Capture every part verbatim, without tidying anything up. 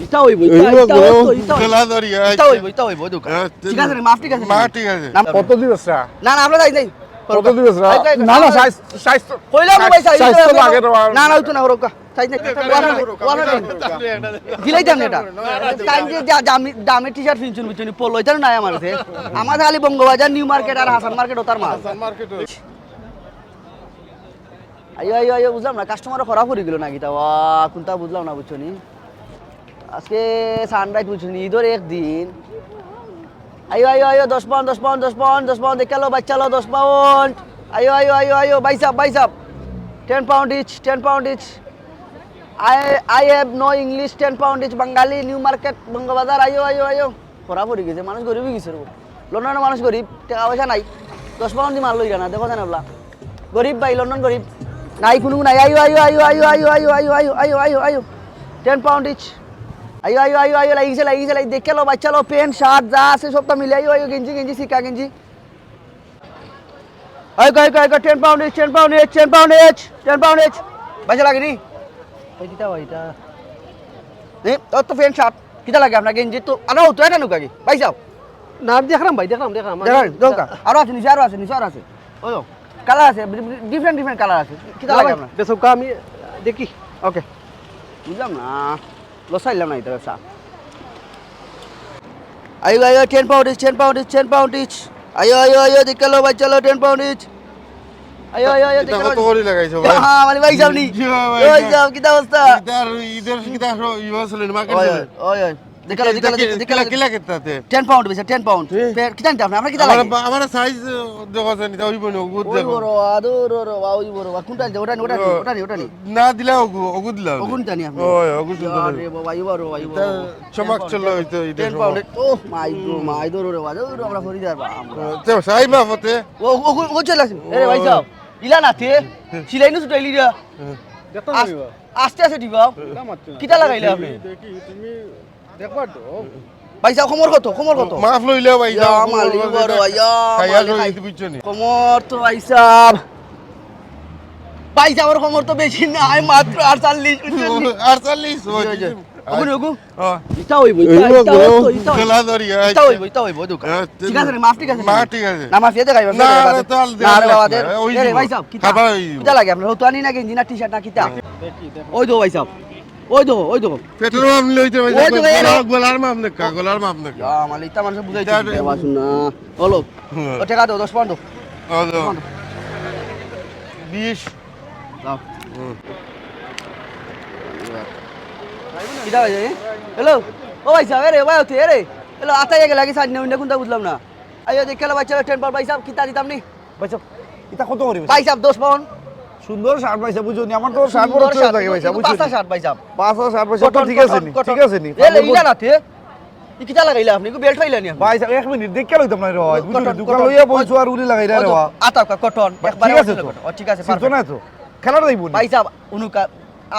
ইটা অইবো, ইটা, ইটা অইবো, ইটা অইবো। ইটা অইবো, ইটা অইবো, দোকান। ঠিক আছে রে, মাফ ঠিক আছে। মাফ ঠিক আছে। না, কত দিবস রা? না, না, আমরা যাই, যাই। কত দিবস রা? যাই, যাই, যাই। না, না, সাইজ, সাইজ তো, কইলাম ভাই, সাইজ সাইজ তো তো লাগে তো আর। না, না, অইতো না, ওরকা। সাইজ নাই। দিলাইতাম না এটা। তাই যে যা দামি, দামি টি-শার্ট ফিনছুন, বুঝছনি, পোলো, ইটা নাই আমার কাছে। আমার খালি বঙ্গবাজার, নিউ মার্কেট আর হাসান মার্কেট, ওটার মাল। আইও, আইও, আইও, বুঝলাম না, কাস্টমারও খরা পড়ি গেল না কিতা, ওয়া, কোনটা বুঝলাম না, বুঝছনি? আজকে সানরাইজ, বুঝছনি, ঈদর একদিন। আইও, আইও, আইও, দশ পাউন্ড, দশ পাউন্ড, দশ পাউন্ড, দশ পাউন্ড, দেখিয়া লও, বাচ্চা লও, দশ পাউন্ড। আইও, আইও, আইও, আইও, ভাইসাব, ভাইসাব। Ten pound each, ten pound each. I, I have no English, ten pound each, Bangali, new market, Bangabazar, আইও, আইও, আইও। খরা পড়ি গেছে, মানুষ গরিব অই গেছে রে। লন্ডনর মানুষ গরিব, টেকা পয়সা নাই। দশ পাউন্ড দি মাল লইরা না, দেখো জানো বলা। গরিব ভাই, লন্ডন গরিব। নাই কুনু নাই। আইও, আইও, আইও। Ten pound each. আইও, আইও, আইও, আইও, লাগিছে, লাগিছে, লাগি-, দেখিয়া লও, বাচ্চা লও, প্যান্ট, শার্ট, যা আছে সবটা মিলে। আইও, আইও, গেঞ্জি, গেঞ্জি, সিকা গেঞ্জি। আইও, আইও, আইও, ten pound each, ten pound each, ten pound each, ten pound each. বাচ্চা লাগে নি? এই কিতা ভাই, এটা? এ, ওর তো প্যান্ট শার্ট। কিতা লাগে আপনার গেঞ্জি? তো, আনো, তো এটা নুকা কি? ভাইসাব। না, দেখলাম ভাই, দেখলাম, দেখলাম। দেখলাম, দরকার। আরো আছে, নিচে আরো আছে, নিচে আরো আছে। ওই তো, কালার আছে, D-, D-, different, different colour আছে। কিতা না লাগে ভাই, আপনার? বেশ, ওকে, আমি দেখি। ওকে। বুঝলাম না। লস খাইলাম না এটা ব্যবসা। আইও, আইও, ten pound each, ten pound each, ten pound each. আইও, আইও, আইও, দেখিয়া লও, বাচ্চা লও, ten pound each. আইও, আইও, আইও, ইটা দেখিয়া লও। কত করি লাগাইছো ভাই? হ্যাঁ, মানে ভাইসাব নি। জি ভাই, ভাই, ভাইসাব, কিতা অবস্থা? ইটার, ইটার, কিতা অইবো আসলে মার্কেট ওই, চলে? ওই, ওই, ওই। দেখিয়া লও, ইটা দেখিয়া লও, কি, দেখিয়া লও, কিলা, দেখিয়া লও। কিলা কিনতে আছে? Ten pound বেশি, ten pound। এ? ফের, কিতা নিতে আপনি? আপনার কিতা আমার লাগে? বা-, আমার সাইজ, আহ, দেখা যায় নি, তা অইবো নি, ওগু ওই দেখো। বড়, আদর, ওরে, ওরে, ওই বড়, কোনটা নিতে? ওটা নি, ওটা নি, ও, ওটা নি, ওটা নি। না দিলে ওগু, ওগু দিলাম। ওগুন জানি আপনি। ওই, ওগু সুন্দর ইয়া লাগে। রে বাবা, ইয়া বড়, ইয়া বড়। ইটা চমক চললো হইতো, ইটা ten সময়। Pound। ও মাই গো, মাই ধরো রে বাবা, ওরে আমরা ফরি যাবা আমরা। ও, তে সাই বাপ হতে। ও, ও, ও, ও চলে আসুন। এরে ভাইসাব, ইলা না তে, সিলাই নু ছুটাইলি রে। দেখতাম আস-, না এবার। আস্তে আস্তে দিবা। কিতা লাগাইলে আপনি? দেখি, তুমি দেখবা তো। ভাইসাব, কমর কত? কমর কত? মাফ লইলে ভাইসাব, ইয়া, কমর মালিক লইলে। বড়, ইয়া, খাইয়া মালিক লই, খাই। তুমি বুঝছো নি? কমর তো ভাইসাব, ভাইসাবর কমর তো বেশি নাই, মাত্র আটচল্লিশ, বুঝছো নি? আটচল্লিশ, জি, ওই জি। যে। ওগুন, ওগুন। হ্যাঁ। ইটা অইবো, ইটা, ইটা অইবো, ইটা অইবো। খেলা ধরি, ইটা আচ্ছা। অইবো, ইটা অইবো, দোকান। হ্যাঁ, ঠিক আছে রে, মাফ ঠিক আছে নি? মাফ ঠিক আছে। না, মাফ ইয়ে দেখাইবা, না, না, না, দেখাইবা। তাহলে না, দেখাইবা। রে বাবা, দে। ওই এ রে, যে ভাইসাব, কিতা? খাবার ওই কিতা লাগে আপনার? রতুয়ানি না গেঞ্জি না টি-শার্ট না কিতা? হ্যাঁ। ওই তো ভাইসাব। ওই তো, ওই তো। পেটর মাপ নিলে অইতো ভাই, ওই তো ভাই, গলা-, গলার মাপ নেকা, গলার মাপ নেকা। ইয়া, মানে, ইতা মানুষ বুঝাইতে ইতা দিতে পারবা, শুন না। বলো। হ্যাঁ। ও, টাকা দাও, দশ পাউন্ড দাও। ও, দাও। দশ পাউন্ড দাও। বিশ। দাও। হুম। কিতা ভাই, এ? হ্যালো? ও ভাইসাব, এরে, ভাই, ওতে, এরে। হ্যালো, আতাইয়া গেলা কি সাইড নে, উইন্ডা কোনটা বুঝলাম না। আইও, দেখিয়া লও ভাইসাব, ten pound ভাইসাব, কিতা দিতাম নি? ভাইসাব, ইটা কত করি ভাইসাব? ভাইসাব, দশ পাউন্ড। সুন্দর শার্ট ভাইসাব, বুঝছো নি? আমার তো শার্ট বড় সুন্দর চয়েস শার্ট, লাগে কিন্তু ভাইসাব, বুঝছো নি? পাতা শার্ট ভাইসাব। পাতা শার্ট ভাইসাব, কটন, ঠিক আছে কটন, নি? কটন। ঠিক আছে নি? এ, লে, ইলা না তে। ই কিতা লাগাইলা আপনি? ইগু বেল্ট পাইলা নি আপনি? ভাইসাব, এক মিনিট, দেখিয়া লইতাম না রে ভাই, বুঝছো নি? কটন, দোকান কটন। লইয়া বইছো আর উনি লাগাইলা রে ভাই। আতা, কটন। এক বান্ডিল ভাইসাব, কটন। ও, ঠিক আছে, সুতো perfect। না তো? খেলার যাইবো নি? ভাইসাব, উনুকা,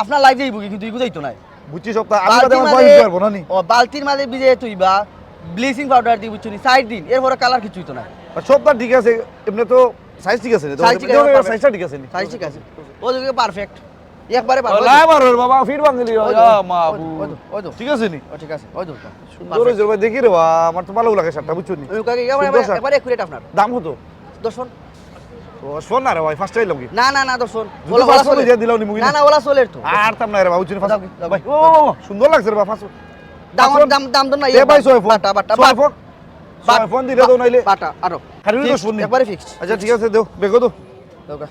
আপনার লাইফ যাইবো কি? কিন্তু ইগু যাইতো না। বুঝছি সব, আমি বালতির বাদে আমার মাঝে, বয়স পারবো না নি? ও, বালতির মাঝে ভিজাইয়া থইবা, ব্লিচিং পাউডার দি, বুঝছো নি? চাইর দিন, এরপরে কালার কিচ্ছু অইতো না। আর সবটা ঠিক আছে, এমনি তো সাইজ ঠিক আছে নি? তো সাইজ ঠিক আছে, ওটা perfect। সাইজটা ঠিক আছে নি? সাইজ ঠিক আছে। ও দেখি perfect। একবারে ও, perfect। লাই মারো রে বাবা, ফিট ভাঙলি, ওই তো, ইয়া ওই তো, মাবুদ। ওই তো, ওই তো। ঠিক আছে নি? ও, ঠিক আছে, ওই তো। সুন্দর হইছে রে ভাই, দেখি রে বা, আমার তো ভালো লাগে শার্টটা, বুঝছো নি? ওই কাকে, একবারে, সুন্দর শার্ট। একবারে accurate আপনার। দাম কত? দশ পাউন্ড। ও, শোন না রে ভাই, first time লাগি। না, না, না, দশ পাউন্ড। যদি ওলা, ওলা পাঁচ পাউন্ড চলের। দিয়া দিলাও নি মুগি না, না। না, ওলা চলের তো। আর তাম না রে ভাই, বুঝছো নি? দাও, দাও। ভাই, ও, ও, ও, সুন্দর লাগছে রে ভাই, পাঁচ পাউন্ড। দাম, পাঁচ পাউন্ড। দাম, দাম তো নাই, এ ভাই, ছয় পাউন্ড। বাটা, বাটা, ছয় বাটা। পাউন্ড। ছয় পাউন্ড দিলে তো নাইলে। বাটা, আরো। খালি তো fixed, শুনি। একবারে fixed। আচ্ছা, ঠিক আছে, দেও, বেগো দেও। দাও গা।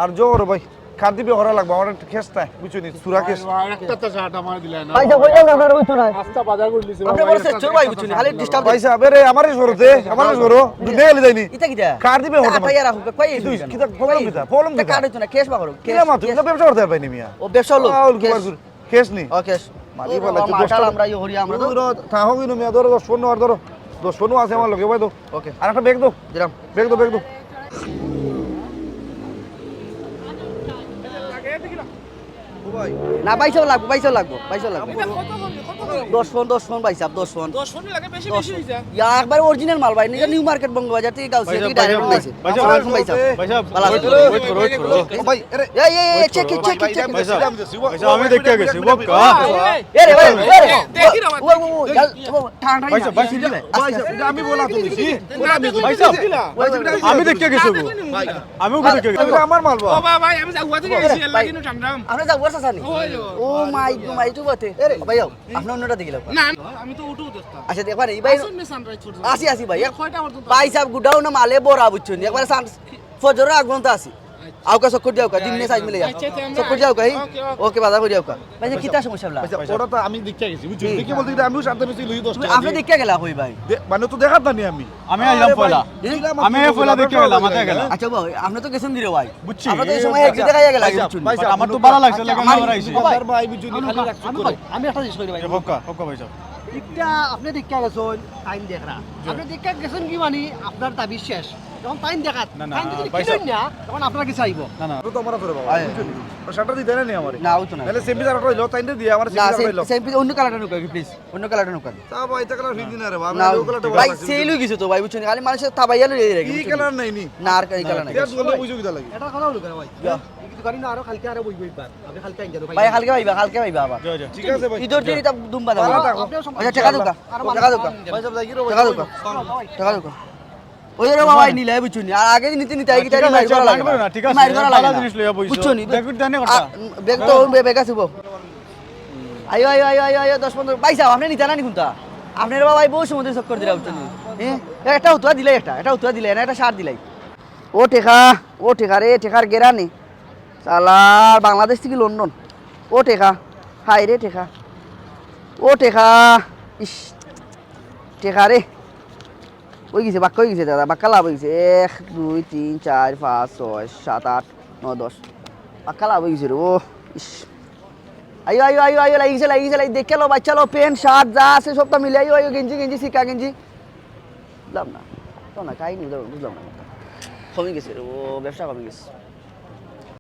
আর জোর ভাই, কার্ড দি pay করা লাগবো, আমার একটা cash নাই, বুঝছো নি? সুরা cash। ভাই, একটা তো শার্ট আমার দিলে না। ভাই, যা বললাম না, আপনার ওই তো নাই। আস্তা বাজার করে দিছে, আপনি ভাই, বড় একটা শ্রেষ্ঠ ভাই, বুঝছো নি? খালি disturb ভাই সাহেব, এরে, আমারে সরতে, আমারে সরো, দুধে গেলে যাইনি। ইটা কিটা? কার্ড দি pay করতে পারো। পাইয়া রাখো, কই এই তুই দুইজন? কিতা problem কিতা? Problem এটা কিতা? কার্ড হইতো না, cash বার করো, কিতা cash, মাত, cash। না ব্যবসা করতে পারবে নি মিয়া। ও, ব্যবসা হলো, আ, ওর cash। কুমার গুরু। Cash নি? ও, cash। মারি ও, ফেলাইছে, বাবা, দশ মাতাল টাকা। আমরা ইয়ে করি, আমরা তো। ধরো, থাকো কিন্তু মিয়া, ধরো, দশ পনেরো আর ধরো। দশ পনেরো আছে আমার লগে, ভাই, দাও। ওকে। আর একটা ব্যাগ দাও। দিলাম। ব্যাগ দাও, ব্যাগ দাও। না, বাইশও লাগবো, বাইশও লাগবো, বাইশও লাগবো। দশ ফোন, দশ ফোন ভাই সাহেব, দশ ফোন। দশ ফোন লাগে, বেশি, বেশি হয়ে যায়। ইয়া, একবার অরিজিনাল মাল ভাই, নিজে নিউ মার্কেট বঙ্গবাজার থেকে গাউসিয়া থেকে ডাইরেক্ট পাইছে। ভাই সাহেব, আসসালামু আলাইকুম ভাই সাহেব। ভাই সাহেব, ভালো আছেন? Wait করো, wait করো, wait করো। ও ভাই, আরে, এই, এই, এই, check, check, check, check। ভাই সাহেব, ভাই সাহেব, আমি দেখিয়া গেছি, বক্কা। এ রে ভাই, এ রে। দেখি না, ও, ও, ও, ও, ঠান্ডা ভাই সাহেব, ভাই সাহেব, আস্তে, আস্তে। এটা আমি বলা তুমি। ভাই সাহেব, আমি দেখিয়া গেছি গো। আমিও গো দেখিয়া গেছি। এটা আমার মাল বা। ও ভাই, ভাই, আমি যাওয়া থেকে আইছি, এর লাগি না ঠান্ডা। আমরা যাওয়ার চাচা নি। ও মাই গো মাই, তুই বটে। এ রে, ভাই, আও, আপনি অন্যটা দেখিলাও। না, না, আমি তো উঠবো দোস্ত। আচ্ছা, দেখবা রে, এই ভাই। আসুন না, sunrise করবো। আসি, আসি ভাই। কয়টা পর্যন্ত? ভাই সাহেব, গুডাউন মালে ভরা, বুঝছো নি? একবারে সান-, ফজরের আগ পর্যন্ত আসি। আউকা, চক্কর দিয়াউকা, দিন নিয়ে সাইজ মিলে যা। আচ্ছা, আচ্ছা, আমরা চক্কর দিয়াউকা, এই? ওকে, ওকে। ওকে, বাধা করি আউকা। ভাই, যে কিতা সমস্যা বলা? আচ্ছা, ওটা তো আমি দেখিয়া গেছি, বুঝছো? হুম। দেখি বলতে গেলে আমিও সাথে রয়েছি, লই দশ আপনি টাকা। দেখিয়া গেলা কই ভাই? দে-, মানে তো দেখার জানি আমি। আমি আইলাম আরে ভাই, পয়লা। দিলাম আমি আপনি পয়লা বলতে দেখিয়া গেলাম, আপনার মাথায় গেলা। আচ্ছা ভাই, আপনি তো গেছেন দিলে ভাই। বুঝছি। আমরা তো এই সময় এক জায়গায় গেলাম, ভাই সাহেব, বুঝছেন? ভাই সাহেব, আমার তো ভালো লাগছে, লেগে আমার আইছি। দোকানদার ভাই, বুঝছো নি, খালি রাখছো আমি করে। ভাই, আমি একটা জিনিস করি ভাই। এ, হক্কা, হক্কা ভাই সাহেব। একটা আপনি দেখিয়া গেছেন, টাইম দেখরা। জি। আপনি দেখিয়া গেছেন কি মানে আপনার দাবি শেষ। যখন টাইম দেখাত, না, না, টাইম যদি ভাই সাহেব। কিনেন না, তখন আপনার কাছে আইব। না, না। তো আমার ধরে বাবা, আয়। বুঝছো নি? ও শার্টটা দিতে না নি আমারে। না, ও তো না। তাহলে সেম পিস আরটা হইলো, তাইনটা দিয়ে আমার সেম না, পিস আরটা সেম, হইলো। সেম পিস অন্য কালারটা নুকা, প্লিজ। অন্য কালারটা নুকা। তা ভাই, এটা কালার ফিট দিন আরে বাবা, না, আমি ও কালারটা ভাই, ভালো লাগছে। সেল হয়ে গেছে তো ভাই, বুঝছো নি? খালি মানুষের থাবাইয়া লইয়া রাখে, এই বুঝছো নি? কালার নাই নি। না, আর এই কালার নাই। এটা বললে বুঝো কিতা লাগে? এটা কালার নুকা ভাই। ইয়া। এই দোকানি না আরো কালকে আরো বইবো একবার। আপনি কালকে আইন যান ভাই। ভাই, কালকে পাইবা, কালকে পাইবা আবার। যা, যা। ঠিক আছে ভাই। ইদর দিন এটা দুম বানাবো। ভালো থাকো। আচ্ছা, টাকা দোকা। টাকা দোকা। ভাই সাহেব, যাই কি রে, টাকা দোকা। টাকা দোকা। ওই রে বাবা, নিলাই বুঝছো নি? আর আগে নিতে নিতে আগে ঠিক আছে, মাইর করা লাগে না। ঠিক আছে, মাইর করা লাগে ভালো না। জিনিস লইয়া বইছো। বুঝছো নি? ব্যাগ উঠ দেন একটা। আ, ব্যাগ তো ওই ব্যাগ আছে গো। আইও, আইও, আইও, আইও, আইও, দশ পনেরো। ভাই সাহেব, আপনি নিতা না নি কোনটা? আপনার বাবা এই বউ সমুদ্রে চক্কর দিলা, বুঝছো নি? হ্যাঁ? একটা উতুয়া দিলাই একটা, একটা উতুয়া দিলাই না, একটা শার্ট দিলাই। ও টেকা, ও টেকা রে, টেকার গেরানি। শালার বাংলাদেশ থেকে লন্ডন। ও টেকা, হায় রে টেকা। ও টেকা, ইস, টেকা রে। ওই গেছে, বাক্কা ওই গেছে দাদা, বাক্কা লাভ ওই গেছে। এক, দুই, তিন, চার, পাঁচ, ছয়, সাত, আট, নয়, দশ। বাক্কা লাভ ওই গেছে রে, ও, ইস। আইও, আইও, আইও, আইও, লাগি গেছে, লাগি গেছে, লাগি, দেখে লো, বাচ্চা লো, প্যান্ট, শার্ট, যা আছে, সবটা মিলে, আইও, আইও, গেঞ্জি, গেঞ্জি, সিকা গেঞ্জি। বুঝলাম না, তো না, কাহিনী বুঝলাম, বুঝলাম না। কমে গেছে রে, ও, ব্যবসা কমে গেছে।